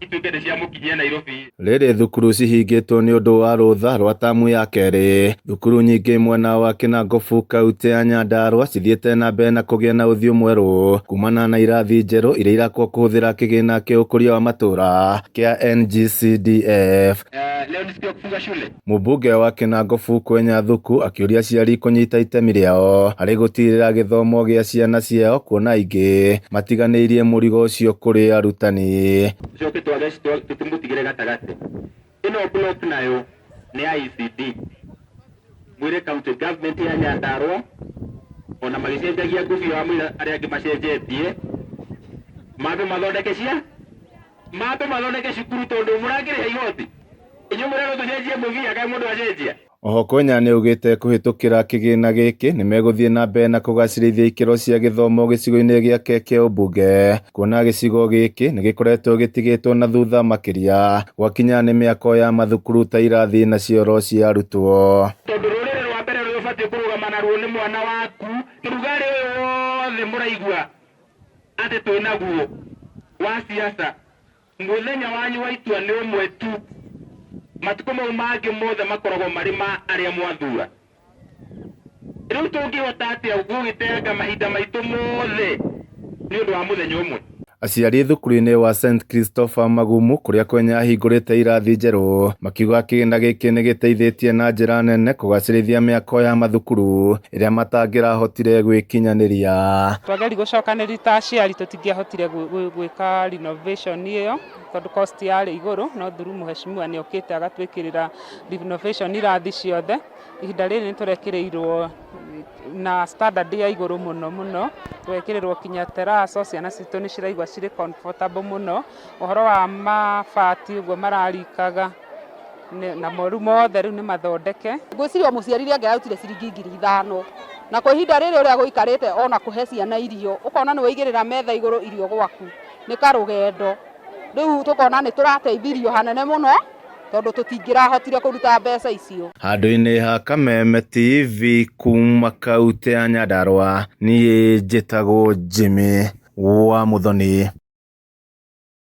Ituĩke nĩ ciamũkinyia Nairobi. Rĩrĩ thukuru cihingĩtwo nĩ ũndũ wa rũtha rwa tamu ya kerĩ, thukuru nyingĩ mwena wa Kinangofu kaunti ya Nyandarua cithiĩte na mbere na kũgĩa na ũthiũ mwerũ kumana na irathi njerũ iria irakwo kũhũthĩra kĩgĩna kĩa ũkũria wa matũra kĩa NGCDF. Leo ni siku ya kufunga shule. Mũmbunge wa Kinangofu Kwenya Thuku akĩũria aciari kũnyita itemi rĩao harĩ gũtigĩrĩra gĩthomo gĩa ciana ciao kuona aingĩ matiganĩirie mũrigo ũcio kũrĩ arutani. Tucoke twage tũtũmũtigĩre gatagatĩ. Ĩno block nayo nĩ ya ECD. Mwĩre county government ya Nyandarua ona magĩcenjagia ngũbia wa mũira arĩa angĩ macenjetie mambe mathondeke cia mambe mathondeke cukuru tondũ mũrakĩrĩha igoti inyuĩ mũrerwo tũcenjie mũbia kaĩ mũndũ acenjia. Oho Kwenya nĩaugĩte kũhĩtũkĩra kĩgĩna gĩkĩ nĩmegũthiĩ na mbere na kũgacĩrithia ikĩro cia gĩthomo gĩcigo-inĩ gĩake kĩa ũmbunge kuona gĩcigo gĩkĩ nĩgĩkoretwo gĩtigĩtwo na thutha makĩria gwakinya nĩ mĩako ya mathukuru ta irathi na cioro cia arutwo. Tondũ rũrĩrĩ rwa mbere rũrĩa ũbatiĩ kũrũgama naruo nĩ mwana waku. Ũrugarĩ ũyũ wothe mũraigua atĩ twĩ naguo wa siasa, mũthenya wanyu wa itua nĩ ũmwe tu. Matukũ mau mangĩ mothe makoragwo marĩ ma arĩa mwathura. Rĩu tũngĩhota atĩa gũgĩteanga mahinda maitũ mothe nĩ ũndũ wa mũthenya ũmwe? Aciari thukuru-inĩ wa St Christopher Magumu kũrĩa Kwenya ahingũrĩte irathi njerũ makiuga kĩgĩna gĩkĩ nĩgĩteithĩtie na njĩra nene kũgacĩrithia mĩako ya mathukuru ĩrĩa matangĩrahotire gwĩkinyanĩria. Twageri gũcokanĩrĩria ta aciari tũtingĩahotire gwĩka renovation ĩyo tondũ cost yarĩ igũrũ, no through mheshimiwa nĩ okĩte agatwĩkĩrĩra renovation irathi ciothe. Ihinda rĩrĩ nĩ tũrekĩrĩirwo na standard ya igũrũ mũno mũno, tũgekĩrĩrwo kinya teraco, ciana citũ nĩ ciraigua cirĩ comfortable mũno. Ũhoro wa mabati ũguo mararikaga namo rĩu mothe rĩu nĩ mathondeke. Ngwĩciria o mũciari rĩ angĩarutire ciringi 5,000 na kwa ihinda rĩrĩ ũrĩa gũikarĩte ona kũhe ciana irio ũkona nĩ waigĩrĩra metha igũrũ irio gwaku nĩ karũgendo. Rĩu tũkona nĩ tũrateithirio hanene mũno tondũ tũtingĩrahotire kũruta mbeca icio. Handũ-inĩ ha Kameme TV kuma kaunti ya Nyandarua, niĩ njĩtagwo Jimmy wa Muthoni.